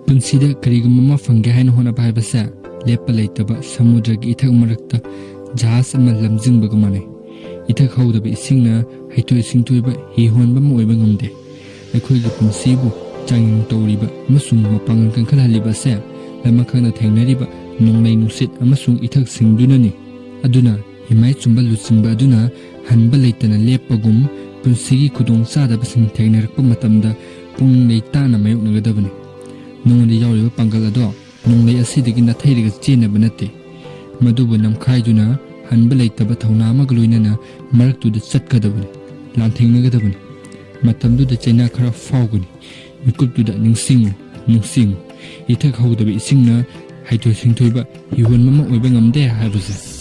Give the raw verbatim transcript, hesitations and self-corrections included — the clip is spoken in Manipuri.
ꯄꯨꯟꯁꯤꯗ ꯀꯔꯤꯒꯨꯝꯕ ꯑꯃ ꯐꯪꯒꯦ ꯍꯥꯏꯅ ꯍꯣꯠꯅꯕ ꯍꯥꯏꯕꯁꯦ ꯂꯦꯞꯄ ꯂꯩꯇꯕ ꯁꯃꯨꯗ꯭ꯔꯒꯤ ꯏꯊꯛ ꯃꯔꯛꯇ ꯖꯍꯥꯖ ꯑꯃ ꯂꯝꯖꯤꯡꯕꯒ ꯃꯥꯟꯅꯩ꯫ ꯏꯊꯛ ꯍꯧꯗꯕ ꯏꯁꯤꯡꯅ ꯍꯩꯊꯣꯏ ꯁꯤꯡꯊꯣꯏꯕ ꯍꯤ ꯍꯣꯟꯕ ꯑꯃ ꯑꯣꯏꯕ ꯉꯝꯗꯦ꯫ ꯑꯩꯈꯣꯏꯒꯤ ꯄꯨꯟꯁꯤꯕꯨ ꯆꯥꯡꯌꯦꯡ ꯇꯧꯔꯤꯕ ꯑꯃꯁꯨꯡ ꯃꯄꯥꯡꯒꯜ ꯀꯟꯈꯠꯍꯜꯂꯤꯕ ꯑꯁꯦ ꯂꯃꯈꯛꯅ ꯊꯦꯡꯅꯔꯤꯕ ꯅꯣꯡꯂꯩ ꯅꯨꯡꯁꯤꯠ ꯑꯃꯁꯨꯡ ꯏꯊꯛꯁꯤꯡꯗꯨꯅꯅꯤ꯫ ꯑꯗꯨꯅ ꯏꯃꯥꯏ ꯆꯨꯝꯕ ꯂꯨꯆꯤꯡꯕ ꯑꯗꯨꯅ ꯍꯟꯕ ꯂꯩꯇꯅ ꯂꯦꯞꯄꯒꯨꯝ ꯄꯨꯟꯁꯤꯒꯤ ꯈꯨꯗꯣꯡꯆꯥꯗꯕꯁꯤꯡ ꯊꯦꯡꯅꯔꯛꯄ ꯃꯇꯝꯗ ꯄꯨꯛꯅꯤꯡ ꯂꯩꯇꯥꯅ ꯃꯥꯌꯣꯛꯅꯒꯗꯕꯅꯤ꯫ ꯅꯉꯣꯟꯗ ꯌꯥꯎꯔꯤꯕ ꯄꯥꯡꯒꯜ ꯑꯗꯣ ꯅꯣꯡꯂꯩ ꯑꯁꯤꯗꯒꯤ ꯅꯥꯊꯩꯔꯒ ꯆꯦꯟꯅꯕ ꯅꯠꯇꯦ꯫ ꯃꯗꯨꯕꯨ ꯅꯝꯈꯥꯏꯗꯨꯅ ꯍꯟꯕ ꯂꯩꯇꯕ ꯊꯧꯅꯥ ꯑꯃꯒ ꯂꯣꯏꯅꯅ ꯃꯔꯛꯇꯨꯗ ꯆꯠꯀꯗꯕꯅꯤ, ꯂꯥꯟꯊꯦꯡꯅꯒꯗꯕꯅꯤ꯫ ꯃꯇꯝꯗꯨꯗ ꯆꯩꯅꯥ ꯈꯔ ꯐꯥꯎꯒꯅꯤ꯫ ꯃꯤꯀꯨꯞꯇꯨꯗ ꯅꯤꯡꯁꯤꯡꯉꯨ, ꯅꯤꯡꯁꯤꯡꯉꯨ꯫ ꯏꯊꯛ ꯍꯧꯗꯕ ꯏꯁꯤꯡꯅ ꯍꯩꯊꯣꯏ ꯁꯤꯡꯊꯣꯏꯕ ꯍꯤꯍꯣꯟꯕ ꯑꯃ ꯑꯣꯏꯕ ꯉꯝꯗꯦ ꯍꯥꯏꯕꯁꯦ꯫